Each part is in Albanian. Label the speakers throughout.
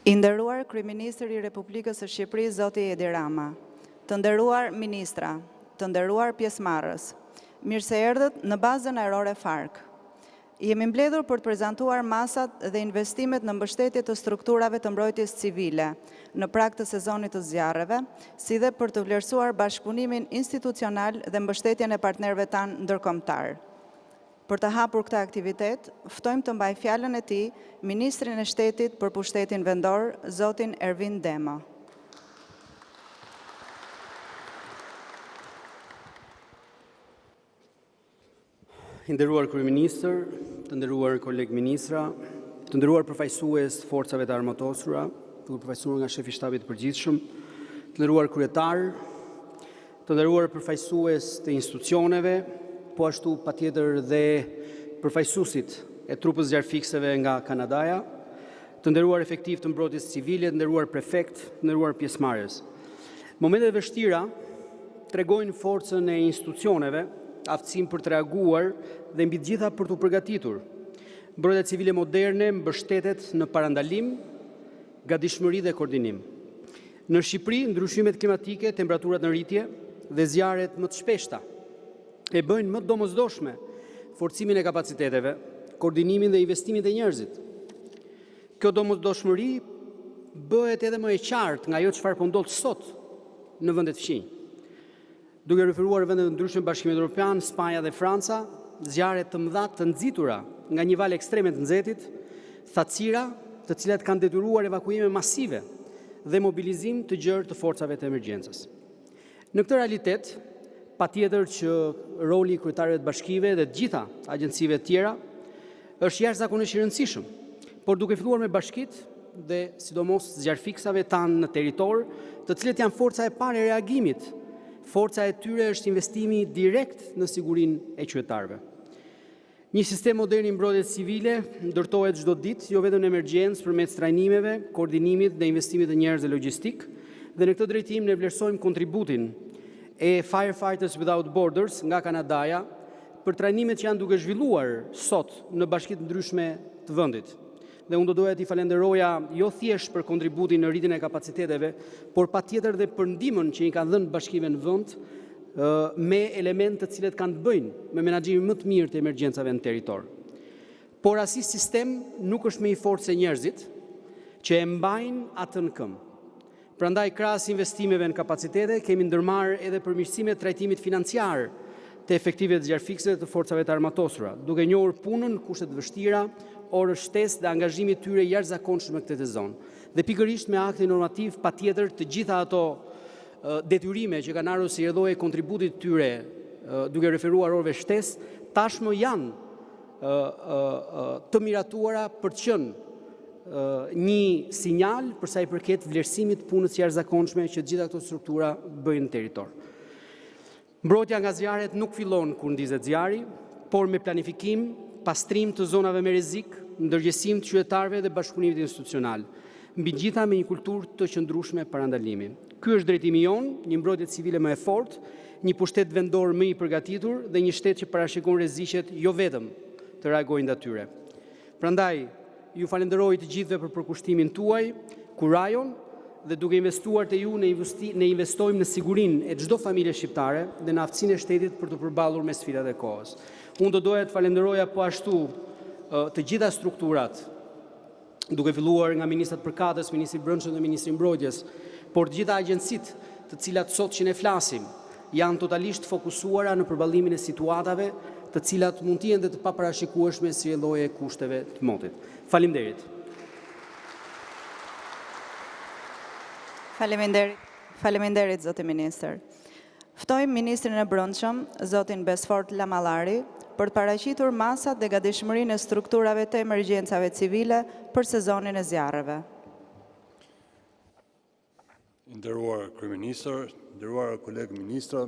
Speaker 1: I nderuar Kryeministër i Republikës së Shqipërisë, zoti Edi Rama, të nderuar ministra, të nderuar pjesëmarrës, mirë se erdhët në bazën ajrore Farkë. Jemi mbledhur për të prezantuar masat dhe investimet në mbështetje të strukturave të mbrojtjes civile në prag të sezonit të zjarreve, si dhe për të vlerësuar bashkëpunimin institucional dhe mbështetjen e partnerëve tanë ndërkombëtarë. Për të hapur këtë aktivitet, ftojmë të mbajë fjalën e tij Ministrin e Shtetit për Pushtetin Vendor, zotin Ervin Demo.
Speaker 2: I nderuar kryeministër, të nderuar kolegë ministra, të nderuar përfaqësues të Forcave të Armatosura, duke përfaqësuar nga shefi i Shtabit të Përgjithshëm, të nderuar kryetarë, të nderuar përfaqësues të institucioneve, po ashtu patjetër dhe përfaqësuesit e trupës së zjarrfikëseve nga Kanadaja, të nderuar efektivë të mbrojtjes civile, të nderuar prefektë, të nderuar pjesëmarrës. Momentet e vështira tregojnë forcën e institucioneve, aftësinë për të reaguar dhe mbi të gjitha për t'u përgatitur. Mbrojtja civile moderne mbështetet në parandalim, gatishmëri dhe koordinim. Në Shqipëri, ndryshimet klimatike, temperaturat në rritje dhe zjarret më të shpeshta e bëjnë më të domosdoshme forcimin e kapaciteteve, koordinimin dhe investimin te njerëzit. Kjo domosdoshmëri bëhet edhe më e qartë nga ajo çfarë po ndodh sot në vendet fqinje. Duke referuar vende të ndryshme të Bashkimit Evropian, Spanja dhe Franca, zjarre të mëdha të nxitura nga një valë ekstreme të nxehtit, thatësira, të cilat kanë detyruar evakuime masive dhe mobilizim të gjerë të forcave të emergjencës. Në këtë realitet, patjetër që roli i kryetarëve të bashkive dhe të gjitha agjencive të tjera është jashtëzakonisht i rëndësishëm, por duke filluar me bashkitë dhe sidomos zjarrfikësave tanë në territor, të cilët janë forca e parë e reagimit. Forca e tyre është investimi direkt në sigurinë e qytetarëve. Një sistem modern i mbrojtjes civile ndërtohet çdo ditë, jo vetëm në emergjencë përmes trajnimeve, koordinimit dhe investimit në njerëz dhe logjistikë, dhe në këtë drejtim ne vlerësojmë kontributin e Firefighters Without Borders nga Kanadaja për trajnimet që janë duke zhvilluar sot në bashki të ndryshme të vendit. Dhe unë do doja t'i falenderoja jo thjesht për kontributin në rritjen e kapaciteteve, por patjetër dhe për ndihmën që i kanë dhënë bashkive në vend me elementë të cilët kanë të bëjnë me menaxhimin më të mirë të emergjencave në territor. Por asnjë sistem nuk është më i fortë se njerëzit që e mbajnë atë në këmbë. Prandaj krahas investimeve në kapacitete, kemi ndërmarrë edhe përmirësime të trajtimit financiar të efektivëve të zjarrfikësve të forcave të armatosura, duke njohur punën në kushte të vështira, orët shtesë dhe angazhimi i tyre i jashtëzakonshëm në këtë sezon. Dhe pikërisht me aktin normativ patjetër të gjitha ato detyrime që kanë ardhur si rrjedhojë e kontributit të tyre duke referuar orëve shtesë, tashmë janë të miratuara për të qenë një sinjal për sa i përket vlerësimit të punës së jashtëzakonshme që të gjitha këto struktura bëjnë në territor. Mbrojtja nga zjarret nuk fillon kur ndizet zjarri, por me planifikim, pastrim të zonave me rrezik, ndërgjegjësim të qytetarëve dhe bashkëpunimit institucional. Mbi të gjitha me një kulturë të qëndrueshme parandalimi. Ky është drejtimi jonë, një mbrojtje civile më e fortë, një pushtet vendor më i përgatitur dhe një shtet që parashikon rreziqet jo vetëm të reagojë ndaj tyre. Prandaj, ju falenderoj të gjithëve për përkushtimin tuaj, kurajon dhe duke investuar te ju ne ne investojmë në sigurinë e çdo familje shqiptare dhe në aftësinë e shtetit për t'u përballur me sfidat e kohës. Unë do doja të falenderoja po ashtu të gjitha strukturat duke filluar nga ministrat përkatës, Ministri i Brendshëm dhe Ministri i Mbrojtjes, por të gjitha agjencitë, të cilat sot që ne flasim, janë totalisht të fokusuara në përballimin e situatave, të cilat mund të jenë dhe të paparashikueshme si rrjedhojë e kushteve të motit. Faleminderit.
Speaker 1: Faleminderit, faleminderit zoti ministër. Ftojmë ministrin e Brendshëm, zotin Besfort Lamallari, për të paraqitur masat dhe gatishmërinë e strukturave të emergjencave civile për sezonin e zjarreve.
Speaker 3: I nderuar kryeministër, të nderuar kolegë ministra,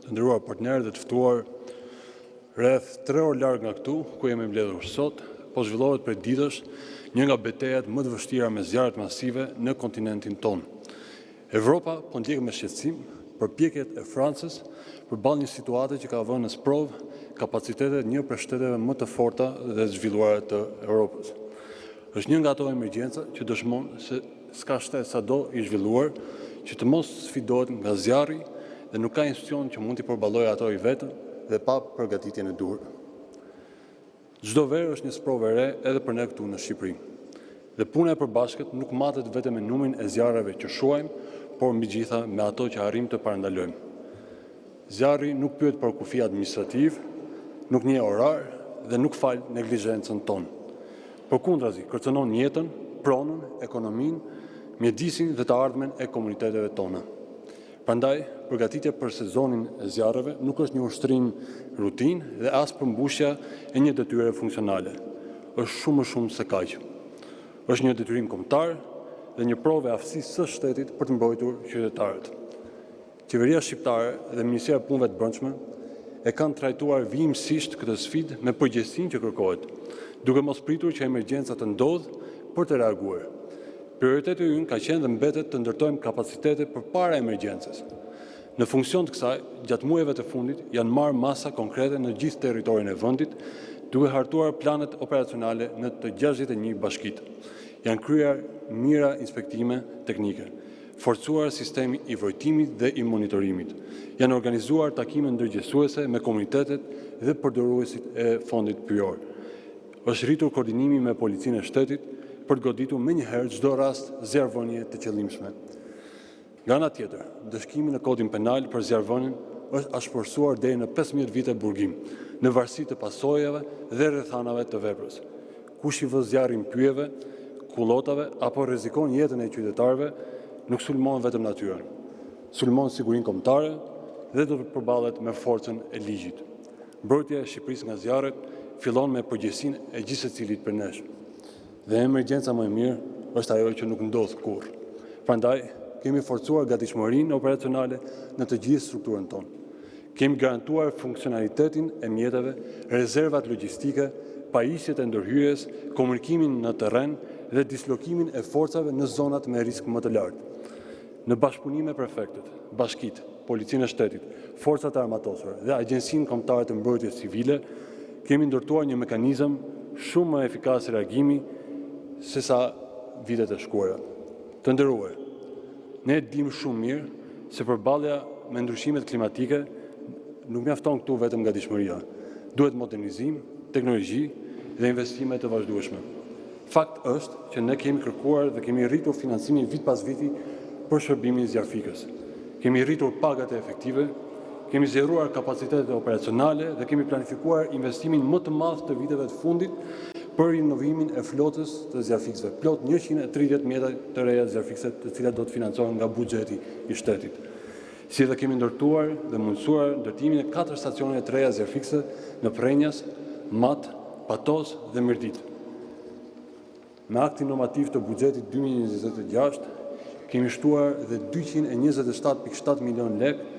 Speaker 3: të nderuar partnerë dhe të ftuar, rreth 3 orë larg nga këtu, ku jemi mbledhur sot, po zhvillohet prej ditësh një nga betejat më të vështira me zjarret masive në kontinentin tonë. Evropa po ndjek me shqetësim përpjekjet e Francës përballë një situate që ka vënë në sprovë kapacitetet një prej shteteve më të forta dhe të zhvilluara të Evropës. Është një nga ato emergjenca që dëshmon se s'ka shtet sado i zhvilluar që të mos sfidohet nga zjarri dhe nuk ka institucion që mund t'i përballojë ato i vetëm dhe pa përgatitjen e duhur. Çdo verë është një sprovë e re edhe për ne këtu në Shqipëri. Dhe puna e përbashkët nuk matet vetëm me numrin e zjarreve që shuajmë, por mbi të gjitha me ato që arrijmë të parandalojmë. Zjarri nuk pyet për kufi administrativ, nuk njeh orar dhe nuk fal neglizhencën tonë. Përkundrazi, kërcënon jetën, pronën, ekonominë, mjedisin dhe të ardhmen e komuniteteve tona. Prandaj, përgatitja për sezonin e zjarreve nuk është një ushtrim rutinë dhe as përmbushja e një detyre funksionale. Është shumë më shumë se kaq. Është një detyrim kombëtar dhe një provë e aftësisë së shtetit për të mbrojtur qytetarët. Qeveria shqiptare dhe Ministria e Punëve të Brendshme e kanë trajtuar vijimësisht këtë sfidë me përgjegjësinë që kërkohet, duke mos pritur që emergjenca të ndodhë për të reaguar. Prioriteti ynë ka qenë dhe mbetet të ndërtojmë kapacitete përpara emergjencës. Në funksion të kësaj, gjatë muajve të fundit janë marrë masa konkrete në gjithë territorin e vendit, duke hartuar planet operacionale në të 61 bashkitë. Janë kryer mijëra inspektime teknike, forcuar sistemi i vrojtimit dhe i monitorimit. Janë organizuar takime ndërgjegjësuese me komunitetet dhe përdoruesit e fondit pyjor. Është rritur koordinimi me Policinë e Shtetit për të goditur menjëherë çdo rast zjarrvënie të qëllimshme. Nga ana tjetër, ndëshkimi në Kodin Penal për zjarrvënien është ashpërsuar deri në 15 vite burgim, në varësi të pasojave dhe rrethanave të veprës. Kush i vë zjarrin pyjeve, kullotave apo rrezikon jetën e qytetarëve, nuk sulmon vetëm natyrën, sulmon sigurinë kombëtare dhe do të përballet me forcën e ligjit. Mbrojtja e Shqipërisë nga zjarret fillon me përgjegjësinë e gjithsecilit prej nesh. Dhe emergjenca më e mirë është ajo që nuk ndodh kurrë. Prandaj, kemi forcuar gatishmërinë operacionale në të gjithë strukturën tonë. Kemi garantuar funksionalitetin e mjeteve, rezervat logjistike, pajisjet e ndërhyrjes, komunikimin në terren dhe dislokimin e forcave në zonat me risk më të lartë. Në bashkëpunim me prefektët, bashkitë, Policinë e Shtetit, Forcat e Armatosura dhe Agjencinë Kombëtare të Mbrojtjes Civile, kemi ndërtuar një mekanizëm shumë më efikas reagimi sesa vitet e shkuara. Të nderuar, ne e dimë shumë mirë se përballja me ndryshimet klimatike nuk mjafton këtu vetëm gatishmëria. Duhet modernizim, teknologji dhe investime të vazhdueshme. Fakt është që ne kemi kërkuar dhe kemi rritur financimin vit pas viti për shërbimin zjarrfikës. Kemi rritur pagat e efektivëve, kemi zgjeruar kapacitetet operacionale dhe kemi planifikuar investimin më të madh të viteve të fundit për rinovimin e flotës të zjarrfikësve, plot 130 mjete të reja zjarrfikëse të cilat do të financohen nga buxheti i shtetit. Si dhe kemi ndërtuar dhe mundësuar ndërtimin e katër stacioneve të reja zjarrfikëse në Prrenjas, Mat, Patos dhe Mirditë. Me aktin normativ të buxhetit 2026 kemi shtuar dhe 227.7 milion lekë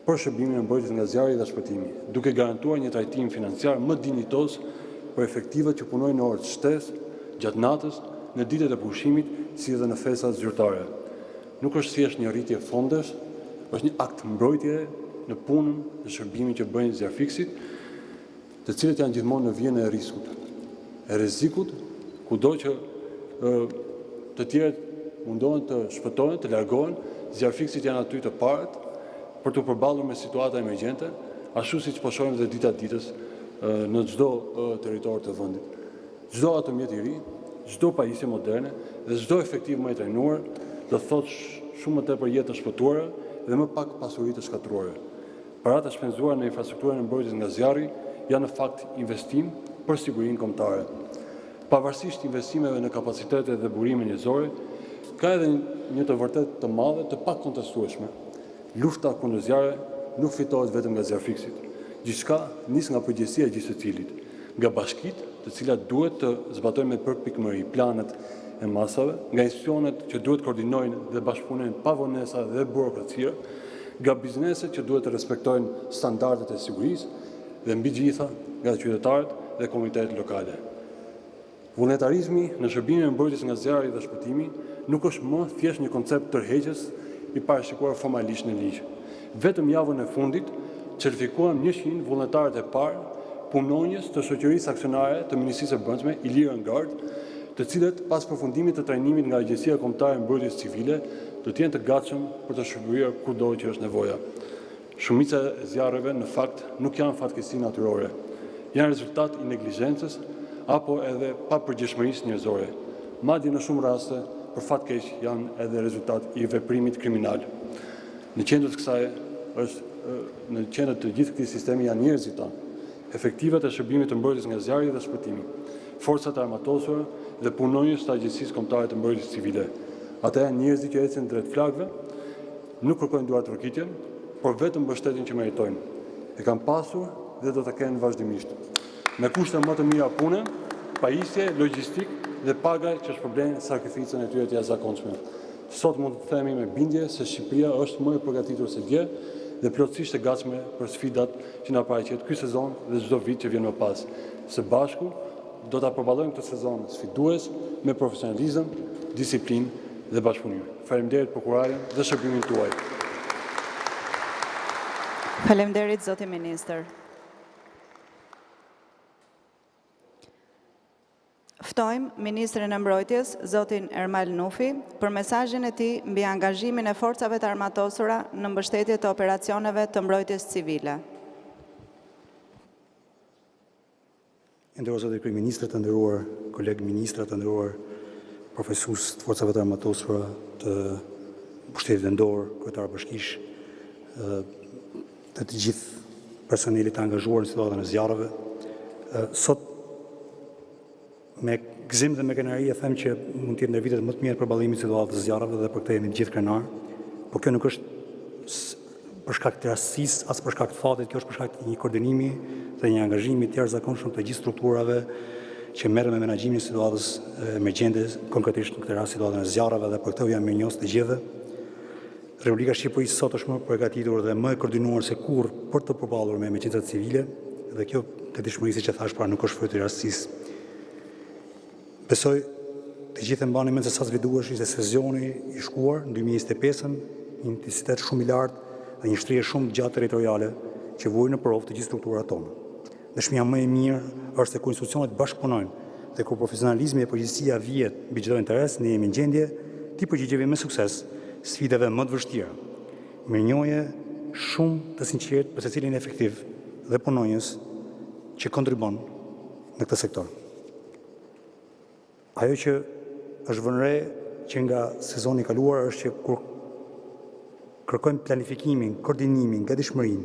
Speaker 3: për shërbimin e mbrojtjes nga zjarri dhe shpëtimi, duke garantuar një trajtim financiar më dinjitoz për efektivët që punojnë në orë shtesë, gjatë natës, në ditët e pushimit, si dhe në festat zyrtare. Nuk është thjesht një rritje fondesh, është një akt mbrojtjeje në punën dhe shërbimin që bëjnë zjarrfikësit, të cilët janë gjithmonë në vijën e riskut, e rrezikut, kudo që të tjerët mundohen të shpëtojnë, të largohen, zjarrfikësit janë aty të parët për t'u përballur me situata emergjente, ashtu siç po shohim dhe dita ditës në çdo territor të vendit. Çdo automjet i ri, çdo pajisje moderne dhe çdo efektiv më i trajnuar do të thotë shumë më tepër jetë të shpëtuara dhe më pak pasuri të shkatërruara. Paratë e shpenzuara në infrastrukturën e mbrojtjes nga zjarri janë në fakt investim për sigurinë kombëtare. Pavarësisht investimeve në kapacitete dhe burime njerëzore, ka edhe një të vërtetë të madhe të pakontestueshme. Lufta kundër zjarreve nuk fitohet vetëm nga zjarrfikësit. Gjithçka nis nga përgjegjësia e gjithsecilit, nga bashkitë, të cilat duhet të zbatojnë me përpikmëri planet e masave, nga institucionet që duhet të koordinojnë dhe bashkëpunojnë pa vonesa dhe burokracia, nga bizneset që duhet të respektojnë standardet e sigurisë dhe mbi të gjitha nga qytetarët dhe komunitetet lokale. Vullnetarizmi në shërbimin e mbrojtjes nga zjarri dhe shpëtimi nuk është më thjesht një koncept tërheqës i parashikuar formalisht në ligj. Vetëm javën e fundit certifikuam 100 vullnetarët e parë, punonjës të shoqërisë aksionare të Ministrisë së Brendshme, Ilirian Guard, të cilët pas përfundimit të trajnimit nga Agjencia Kombëtare e Mbrojtjes Civile do të jenë të gatshëm për të shërbyer kudo që është nevoja. Shumica e zjarreve në fakt nuk janë fatkeqësi natyrore, janë rezultat i neglizhencës apo edhe papërgjegjshmërisë njerëzore. Madje në shumë raste, për fat keq, janë edhe rezultat i veprimit kriminal. Në qendër të kësaj është në qendër të gjithë këtij sistemi janë njerëzit tanë, efektivët e shërbimit të mbrojtjes nga zjarri dhe shpëtimi, forcat e armatosura dhe punonjës të Agjencisë Kombëtare të Mbrojtjes Civile. Ata janë njerëzit që ecin drejt flakëve, nuk kërkojnë duartrokitje, por vetëm mbështetjen që meritojnë. E kanë pasur dhe do ta kenë vazhdimisht. Me kushte më të mira pune, pajisje, logjistikë dhe paga që shpërblejnë sakrificën e tyre të jashtëzakonshme. Sot mund të themi me bindje se Shqipëria është më e përgatitur se dje dhe plotësisht e gatshme për sfidat që na paraqet ky sezon dhe çdo vit që vjen më pas. Së bashku do ta përballojmë këtë sezon sfidues me profesionalizëm, disiplinë dhe bashkëpunim. Faleminderit për kurajën dhe shërbimin tuaj.
Speaker 1: Faleminderit zoti ministër. Ftojmë Ministrin e Mbrojtjes, zotin Ermal Nufi, për mesazhin e tij mbi angazhimin e Forcave të Armatosura në mbështetje të operacioneve të mbrojtjes civile.
Speaker 4: I nderuar zoti kryeministër, të nderuar kolegë ministra, të nderuar përfaqësues të Forcave të Armatosura, të pushtetit vendor, kryetarë bashkish, të të gjithë personelit të angazhuar në situatën e zjarreve. Sot me gëzim dhe me krenari e them që mund të jetë ndër vitet më të mira të përballimit të situatës së zjarreve dhe për këtë jemi të gjithë krenarë. Por kjo nuk është për shkak të rastësisë, as për shkak të fatit, kjo është për shkak të një koordinimi dhe një angazhimi të jashtëzakonshëm të gjithë strukturave që merren me menaxhimin e situatës emergjente, konkretisht në këtë rast situatën e zjarreve dhe për këtë u jam mirënjohës të gjithëve. Republika e Shqipërisë sot është më e përgatitur dhe më e koordinuar se kurrë për t'u përballur me emergjencat civile dhe kjo gatishmëri, siç e thashë, pra nuk është fryt i rastësisë. Besoj të gjithë e mbani mend se sa sfidues ishte sezoni i shkuar në 2025-ën, një intensitet shumë i lartë dhe një shtrirje shumë të gjatë territoriale që vuri në provë të gjithë strukturat tona. Dëshmia më e mirë është se kur institucionet bashkëpunojnë dhe kur profesionalizmi dhe përgjegjësia vihet mbi çdo interes, ne jemi në gjendje t'i përgjigjemi me sukses sfidave më të vështira. Mirënjohje shumë të sinqertë për secilin efektiv dhe punonjës që kontribuon në këtë sektor. Ajo që është vënë re që nga sezoni i kaluar është që kur kërkojmë planifikimin, koordinimin, gatishmërinë,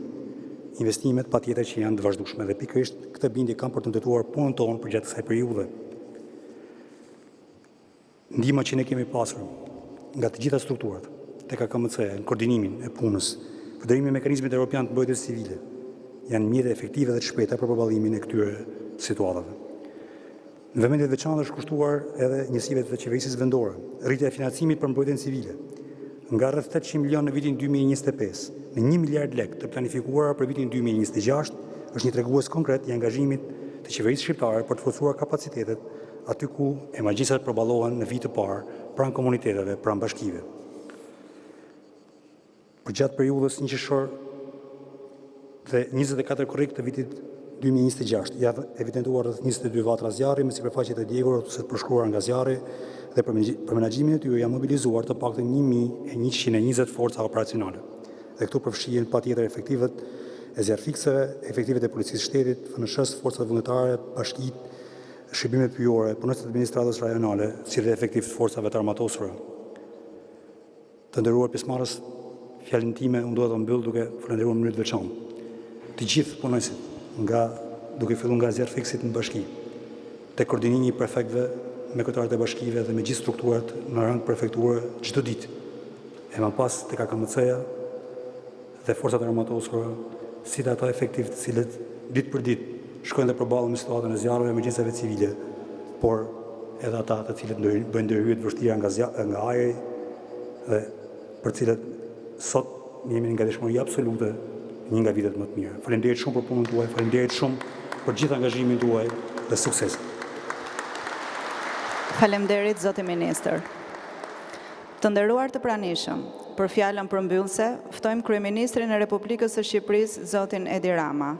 Speaker 4: investimet patjetër që janë të vazhdueshme dhe pikërisht këtë bindje kam për të ndërtuar punën tonë përgjatë kësaj periudhe. Ndihma që ne kemi pasur nga të gjitha strukturat, tek AKMC-ja, në koordinimin e punës, përdorimi i mekanizmit evropian të mbrojtjes civile, janë mjete efektive dhe të shpejta për përballimin e këtyre situatave. Në vëmendje të veçantë është kushtuar edhe njësive të qeverisjes vendore, rritja e financimit për mbrojtjen civile, nga rreth 800 milionë në vitin 2025 në 1 miliard lekë të planifikuara për vitin 2026, është një tregues konkret i angazhimit të qeverisë shqiptare për të forcuar kapacitetet aty ku emergjencat përballohen në vijë të parë, pranë komuniteteve, pranë bashkive. Përgjatë periudhës 1 qershor dhe 24 korrik të vitit 2026 janë evidentuar rreth 22 vatra zjarri me sipërfaqe të djegur ose të përshkuar nga zjarri dhe për menaxhimin e tyre janë mobilizuar të paktën 1120 forca operacionale. Dhe këtu përfshihen patjetër efektivët e zjarrfikësve, efektivët e policisë së shtetit, FNSH-s, forcat vullnetare, bashkitë, shërbimet pyjore, punonjësit e administratës rajonale, si dhe efektivë të forcave të armatosura. Të nderuar pjesëmarrës, fjalën time unë dua ta mbyll duke falënderuar në mënyrë të veçantë të gjithë punonjësit, nga duke filluar nga zjarrfikësit në bashki, te koordinimi i prefektëve me kryetarët e bashkive dhe me gjithë strukturat në rang prefekture çdo ditë. E më pas tek AKMC-ja dhe forcat e armatosura, si dhe ata efektivë të cilët ditë për ditë shkojnë dhe përballen me situatën e zjarreve, emergjencave civile, por edhe ata të cilët bëjnë ndërhyrje të vështira nga nga ajri dhe për të cilët sot jemi në gatishmëri absolute një nga vitet më të mira. Faleminderit shumë për punën tuaj, faleminderit shumë për gjithë angazhimin tuaj dhe sukses.
Speaker 1: Faleminderit zoti ministër. Të nderuar të pranishëm, për fjalën përmbyllëse, ftojmë Kryeministrin e Republikës së Shqipërisë, zotin Edi Rama.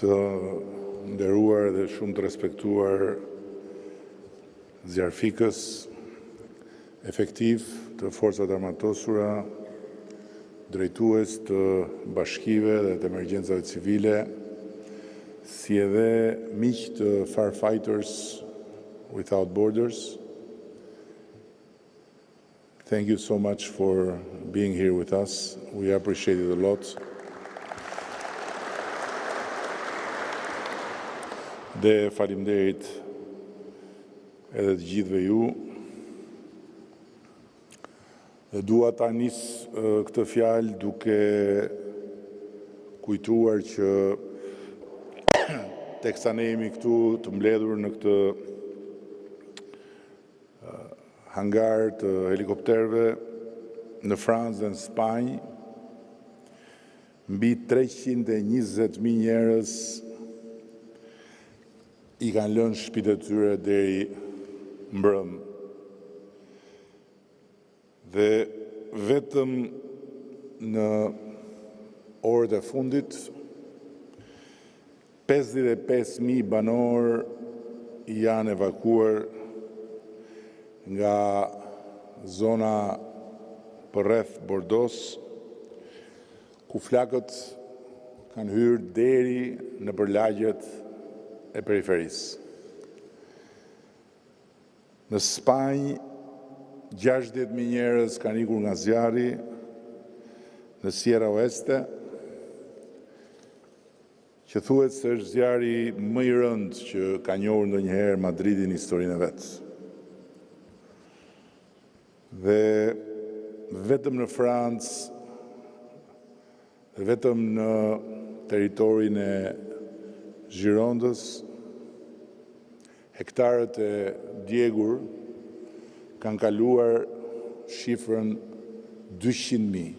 Speaker 5: Të nderuar dhe shumë të respektuar zjarrfikës, efektivë të Forcave të Armatosura, drejtues të bashkive dhe të emergjencave civile, si edhe miq të Firefighters Without Borders, Thank you so much for being here with us. We appreciate it a lot. Dhe faleminderit edhe të gjithëve ju. Dhe dua ta nis këtë fjalë duke kujtuar që teksa ne jemi këtu të mbledhur në këtë hangar të helikopterëve në Francë dhe në Spanjë, mbi 320.000 njerëz i kanë lënë shtëpitë e tyre deri mbrëm. Dhe vetëm në orët e fundit, 55.000 banorë janë evakuar nga zona përreth Bordos, ku flakët kanë hyrë deri në përlagjet e periferisë. Në Spanjë, 60.000 njerëz kanë ikur nga zjarri në Sierra Oeste, që thuhet se është zjarri më i rëndë që ka njohur ndonjëherë Madridi në historinë e vet. Dhe vetëm në Francë, vetëm në territorin e Girondës, hektarët e djegur kanë kaluar shifrën 200.000.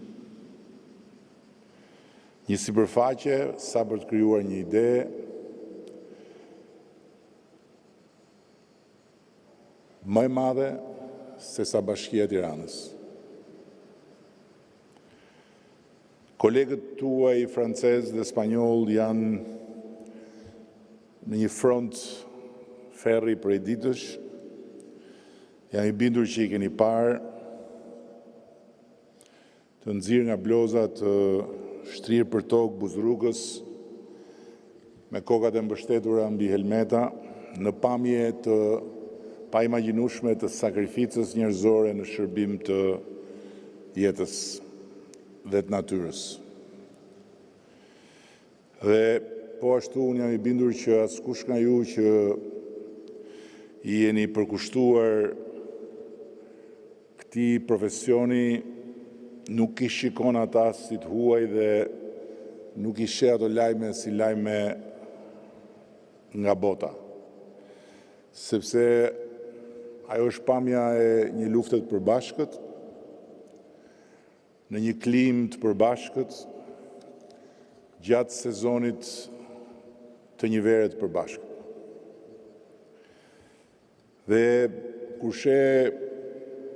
Speaker 5: Një sipërfaqe sa për të krijuar një ide më e madhe se sa Bashkia e Tiranës. Kolegët tuaj francez dhe spanjoll janë në një front ferri prej ditësh. Jam i bindur që i keni parë të nxirë nga bloza të shtrirë për tokë buzë rrugës me kokat e mbështetura mbi helmeta në pamje të paimagjinueshme të sakrificës njerëzore në shërbim të jetës dhe të natyrës. Dhe po ashtu unë jam i bindur që askush nga ju që i jeni përkushtuar këtij profesioni nuk i shikon ata si të huaj dhe nuk i sheh ato lajme si lajme nga bota. Sepse ajo është pamja e një lufte të përbashkët, në një klimë të përbashkët, gjatë sezonit të një vere të përbashkët. Dhe kur sheh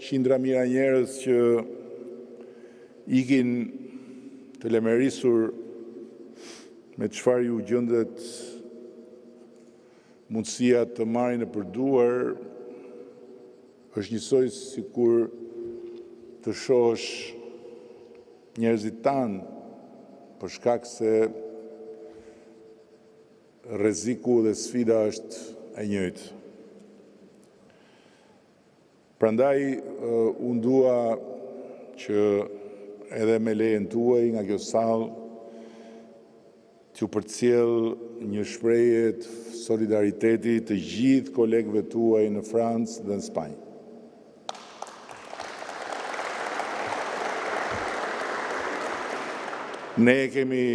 Speaker 5: qindra mijëra njerëz që ikin të lemerisur me çfarë ju gjendet mundësia të marrin nëpër duar, është njësoj sikur të shohësh njerëzit tanë, për shkak se rreziku dhe sfida është e njëjtë. Prandaj unë dua që edhe me lejen tuaj nga kjo sallë t'ju përcjell një shprehje të solidariteti të gjithë kolegëve tuaj në Francë dhe në Spanjë. Ne e kemi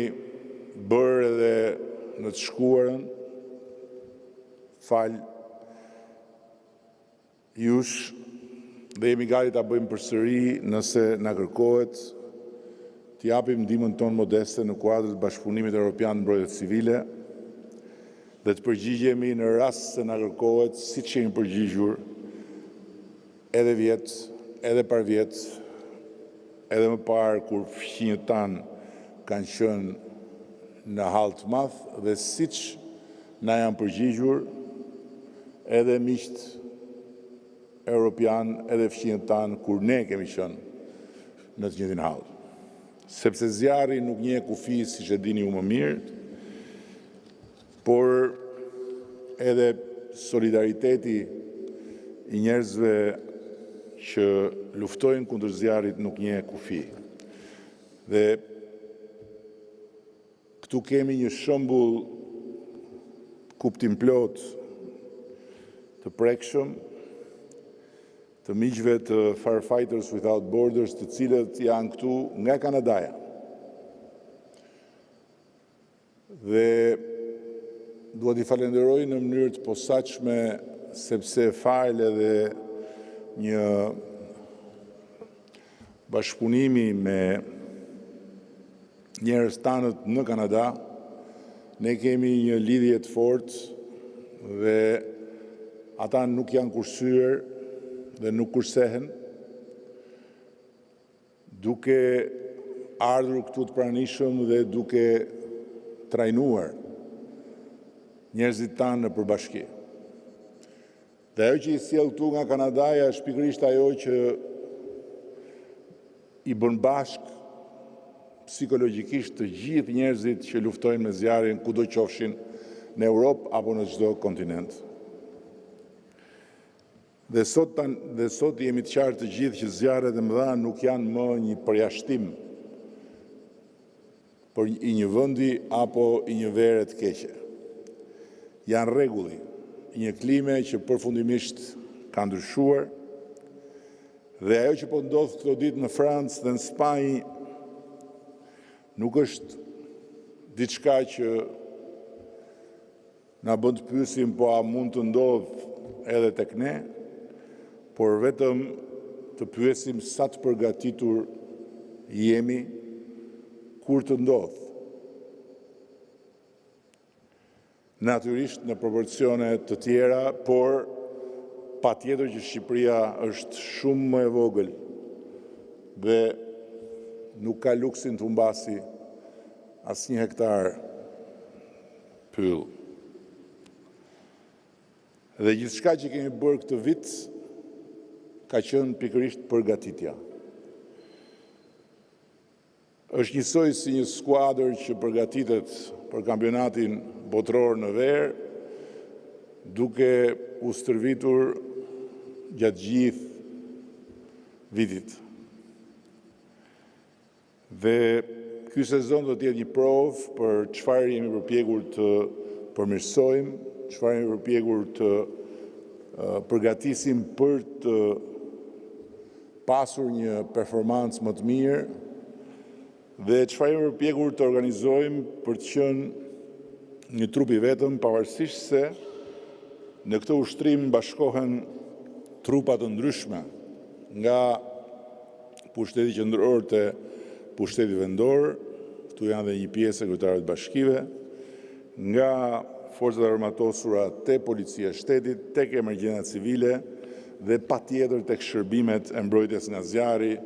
Speaker 5: bërë edhe në të shkuarën, falë jush, dhe jemi gati ta bëjmë përsëri nëse na kërkohet të japim ndihmën tonë modeste në kuadër të bashkëpunimit evropian të mbrojtjes civile dhe të përgjigjemi në rast se na kërkohet, siç jemi përgjigjur edhe vjet, edhe parvjet, edhe më parë kur fqinjët tanë kanë qenë në hall të madh dhe siç na janë përgjigjur edhe miqtë europianë edhe fqinjët tanë kur ne kemi qenë në të njëjtin hall. Sepse zjarri nuk njeh kufi siç e dini ju më mirë, por edhe solidariteti i njerëzve që luftojnë kundër zjarrit nuk njeh kufi. Dhe këtu kemi një shembull kuptimplotë të prekshëm të miqve të Firefighters Without Borders, të cilët janë këtu nga Kanadaja. Dhe dua t'i falenderoj në mënyrë të posaçme sepse falë edhe një bashkëpunimi me njerëz tanët në Kanada, ne kemi një lidhje të fortë dhe ata nuk janë kursyer dhe nuk kursehen duke ardhur këtu të pranishëm dhe duke trajnuar njerëzit tanë nëpër bashki. Dhe ajo që i sjell këtu nga Kanadaja është pikërisht ajo që i bën bashkë psikologjikisht të gjithë njerëzit që luftojnë me zjarrin kudo qofshin në Europë apo në çdo kontinent. Dhe sot dhe sot jemi të qartë të gjithë që zjarret e mëdha nuk janë më një përjashtim për i një vendi apo i një vere të keqe. Janë rregulli i një klime që përfundimisht ka ndryshuar dhe ajo që po ndodh këto ditë në Francë dhe në Spanjë nuk është diçka që Na bën të pyesim po a mund të ndodhë edhe tek ne, por vetëm të pyesim sa të përgatitur jemi kur të ndodhë. Natyrisht në proporcione të tjera, por patjetër që Shqipëria është shumë më e vogël dhe nuk ka luksin të humbasi asnjë hektar pyll. Dhe gjithçka që kemi bërë këtë vit ka qenë pikërisht përgatitja. Është njësoj si një skuadër që përgatitet për kampionatin botëror në verë, duke u stërvitur gjatë gjithë vitit. Dhe ky sezon do të jetë një provë për çfarë jemi përpjekur të përmirësojmë, çfarë jemi përpjekur të përgatisim për të pasur një performancë më të mirë dhe çfarë jemi përpjekur të organizojmë për të qenë një trup i vetëm, pavarësisht se në këtë ushtrim bashkohen trupa të ndryshme nga pushteti qendror te pushteti vendor, këtu janë dhe një pjesë e kryetarëve të bashkive, nga forcat e armatosura te policia e shtetit, tek emergjencat civile dhe patjetër tek shërbimet e mbrojtjes nga zjarri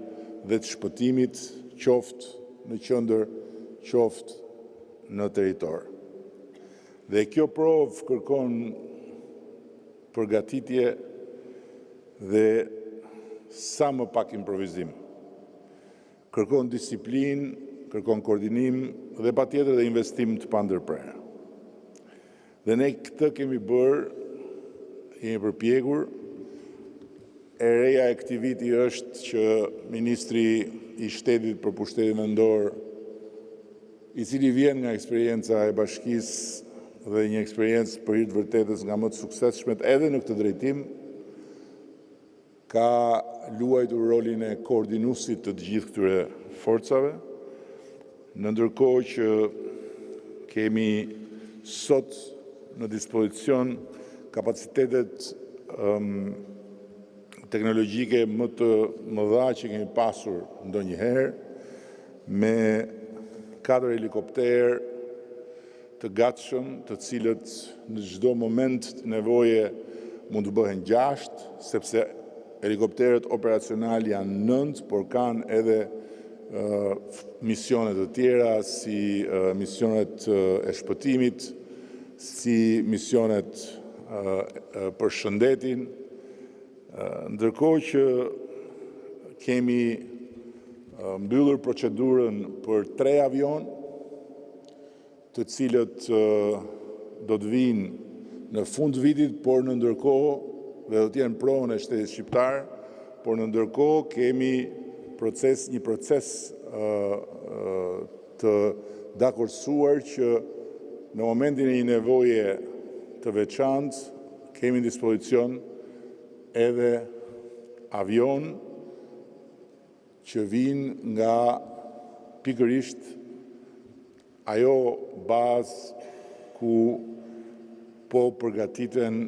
Speaker 5: dhe të shpëtimit, qoftë në qendër, qoftë në territor. Dhe kjo provë kërkon përgatitje dhe sa më pak improvizim. Kërkon disiplinë, kërkon koordinim dhe patjetër dhe investim të pandërprerë. Dhe ne këtë kemi bërë, jemi përpjekur. E reja e këtij viti është që ministri i Shtetit për Pushtetin Vendor i cili vjen nga eksperienca e bashkisë dhe një eksperiencë për hir të vërtetës nga më të suksesshmet edhe në këtë drejtim, ka luajtur rolin e koordinuesit të të gjithë këtyre forcave, në ndërkohë që kemi sot në dispozicion kapacitetet teknologjike më të mëdha që kemi pasur ndonjëherë, me katër helikopterë të gatshëm, të cilët në çdo moment nevoje mund të bëhen 6, sepse helikopterët operacionalë janë 9, por kanë edhe misione të tjera, si misionet e shpëtimit, si misionet për shëndetin, ndërkohë që kemi mbyllur procedurën për tre avionë, të cilët do të vijnë në fund të vitit, por në ndërkohë dhe do të jenë pronë e shtetit shqiptar, por në ndërkohë kemi proces një proces të dakordësuar që në momentin e një nevoje të veçantë kemi në dispozicion edhe avionë që vijnë nga pikërisht ajo bazë ku po përgatiten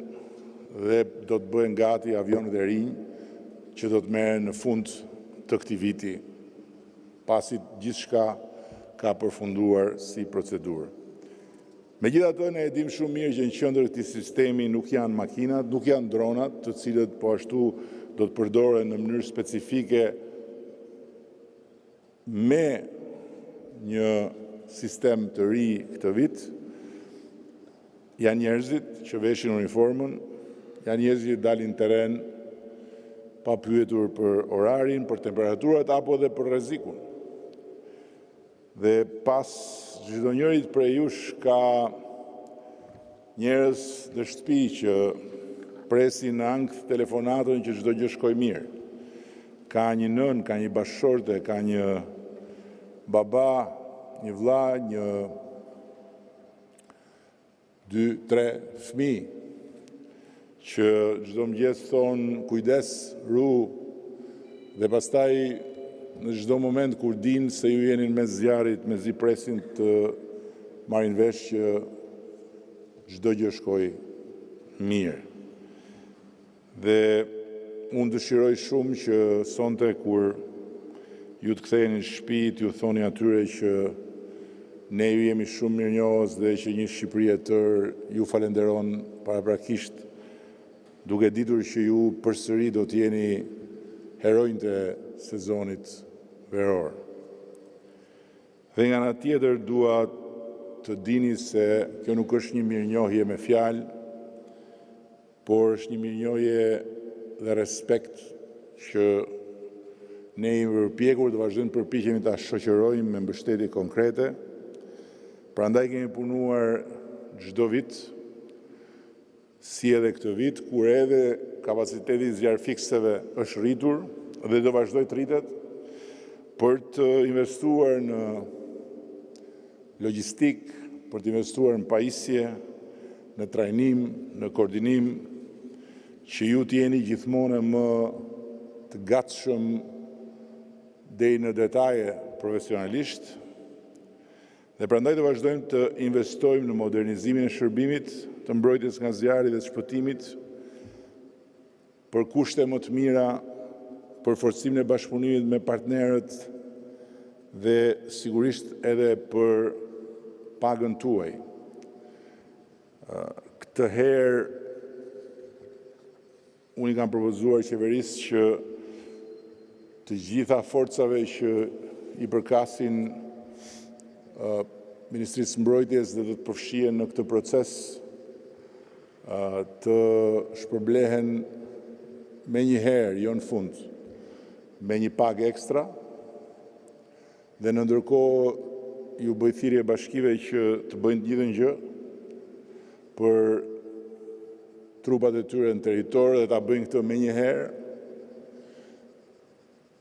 Speaker 5: dhe do të bëhen gati avionët e rinj që do të merren në fund të këtij viti, pasi gjithçka ka përfunduar si procedurë. Megjithatë, ne e dimë shumë mirë që në qendër të këtij sistemi nuk janë makinat, nuk janë dronat, të cilët po ashtu do të përdoren në mënyrë specifike me një sistem të ri këtë vit. Janë njerëzit që veshin uniformën, janë njerëzit që dalin në terren pa pyetur për orarin, për temperaturat apo edhe për rrezikun. Dhe pas çdo njërit prej jush ka njerëz në shtëpi që presin në ankth telefonatën që çdo gjë shkoi mirë. Ka një nënë, ka një bashkëshorte, ka një baba, një vëlla, një dy, tre fëmijë që çdo mëngjes thonë kujdes, ruhu dhe pastaj në çdo moment kur dinë se ju jeni në mes zjarrit, mezi presin të marrin vesh që çdo gjë shkoi mirë. Dhe unë dëshiroj shumë që sonte kur ju të ktheheni në shtëpi, t'ju thoni atyre që ne ju jemi shumë mirënjohës dhe që një Shqipëri e tërë ju falenderon paraprakisht, duke ditur që ju përsëri do të jeni heronjtë e sezonit veror. Dhe nga ana tjetër dua të dini se kjo nuk është një mirënjohje me fjalë, por është një mirënjohje dhe respekt që ne jemi përpjekur të vazhdojmë të përpiqemi ta shoqërojmë me mbështetje konkrete. Prandaj kemi punuar çdo vit, si edhe këtë vit, kur edhe kapaciteti i zjarrfikëseve është rritur dhe do vazhdojë të rritet, për të investuar në logjistikë, për të investuar në pajisje, në trajnim, në koordinim, që ju të jeni gjithmonë e më të gatshëm deri në detaje profesionalisht. Dhe prandaj do vazhdojmë të investojmë në modernizimin e shërbimit të mbrojtjes nga zjarri dhe të shpëtimit, për kushte më të mira, për forcimin e bashkëpunimit me partnerët dhe sigurisht edhe për pagën tuaj. Këtë herë unë i kam propozuar qeverisë që të gjitha forcave që i përkasin Ministrisë së Mbrojtjes dhe do të përfshihen në këtë proces të shpërblehen menjëherë, jo në fund, me një pagë ekstra. Dhe në ndërkohë ju bëj thirrje bashkive që të bëjnë të njëjtën gjë për trupat e tyre në territor dhe ta bëjnë këtë menjëherë,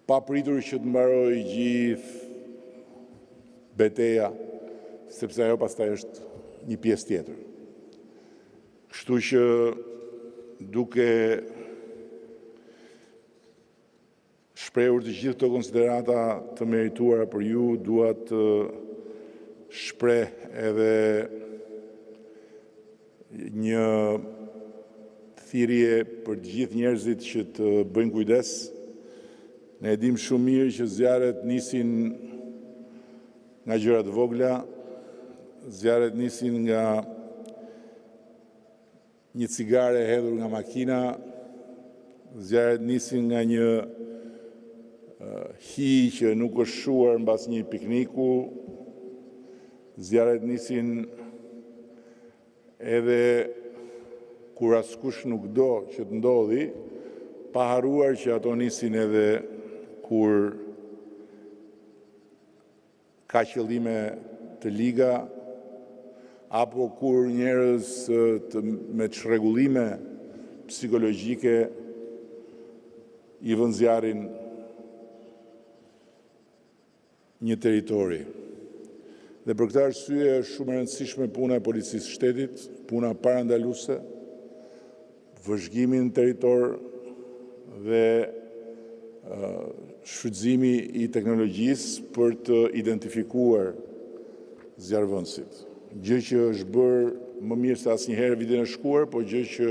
Speaker 5: pa pritur që të mbarojë gjithë beteja, sepse ajo pastaj është një pjesë tjetër. Kështu që duke shprehur të gjithë këto konsiderata të merituara për ju, dua të shpreh edhe një thirrje për të gjithë njerëzit që të bëjnë kujdes. Ne e dimë shumë mirë që zjarret nisin nga gjëra të vogla, zjarret nisin nga një cigare e hedhur nga makina, zjarret nisin nga një hi që nuk është shuar mbas një pikniku, zjarret nisin edhe kur askush nuk do që të ndodhi, pa harruar që ato nisin edhe kur ka qëllime të liga, apo kur njerëz të, me çrregullime psikologjike i vënë zjarrin një territori. Dhe për këtë arsye është shumë e rëndësishme puna e Policisë së Shtetit, puna parandaluese, vëzhgimi në territor dhe shfrytëzimi i teknologjisë për të identifikuar zjarrvënësit. Gjë që është bërë më mirë se asnjëherë vitin e shkuar, po gjë që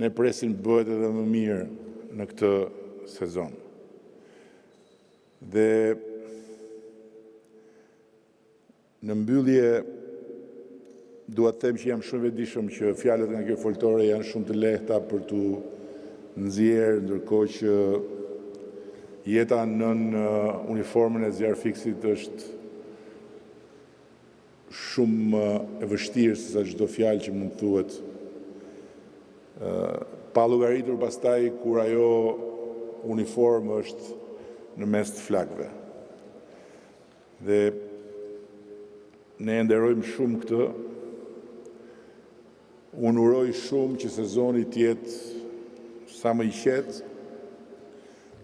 Speaker 5: ne presim të bëhet edhe më mirë në këtë sezon. Dhe në mbyllje dua të them që jam shumë i vetëdijshëm që fjalët nga kjo foltore janë shumë të lehta për t'u nxjerrë, ndërkohë që jeta nën uniformën e zjarrfikësit është shumë më e vështirë sesa çdo fjalë që mund të thuhet. Pa llogaritur pastaj kur ajo uniformë është në mes të flakëve. Dhe ne e nderojmë shumë këtë. Unë uroj shumë që sezoni të jetë sa më i qetë,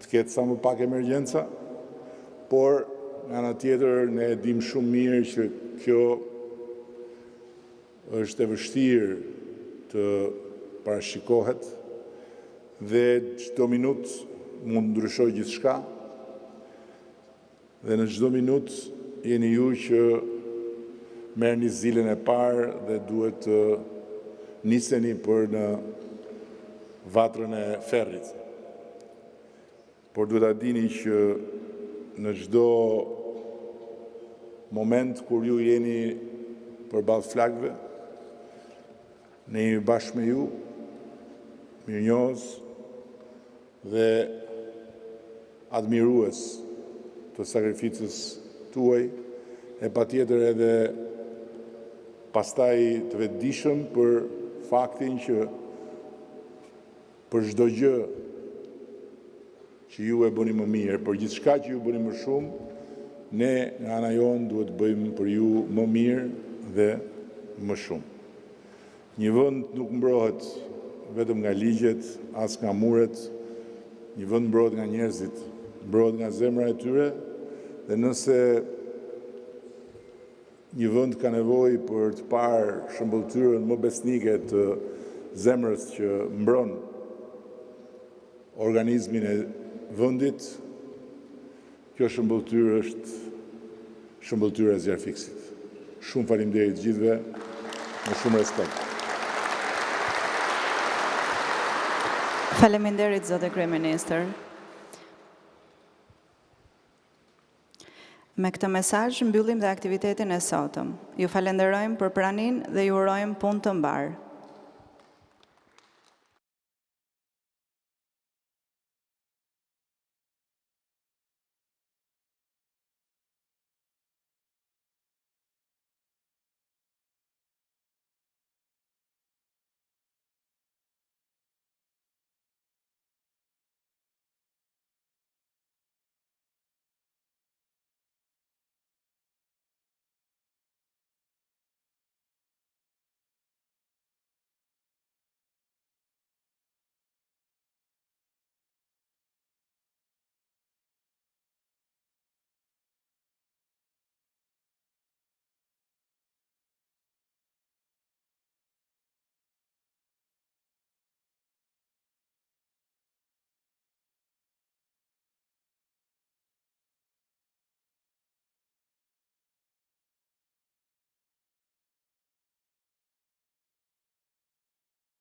Speaker 5: të ketë sa më pak emergjenca, por nga ana tjetër ne e dimë shumë mirë që kjo është e vështirë të parashikohet dhe çdo minutë mund të ndryshojë gjithçka dhe në çdo minutë jeni ju që merrni zilen e parë dhe duhet të niseni për në vatrën e ferrit. Por duhet ta dini që në çdo moment kur ju jeni përballë flakëve, ne jemi bashkë me ju, mirënjohës dhe admirues të sakrificës tuaj e patjetër edhe pastaj të vetëdijshëm për faktin që për çdo gjë që ju e bëni më mirë, për gjithçka që ju bëni më shumë, ne nga ana jonë duhet të bëjmë për ju më mirë dhe më shumë. Një vend nuk mbrohet vetëm nga ligjet, as nga muret, një vend mbrohet nga njerëzit, mbrohet nga zemra e tyre dhe nëse një vend ka nevojë për të parë shëmbëlltyrën më besnike të zemrës që mbron organizmin e vendit, kjo shëmbëlltyrë është shëmbëlltyra e zjarrfikësit. Shumë faleminderit të gjithëve, me shumë respekt.
Speaker 1: Faleminderit, zoti kryeministër. Me këtë mesazh mbyllim dhe aktivitetin e sotëm. Ju falenderojmë për praninë dhe ju urojmë punë të mbarë.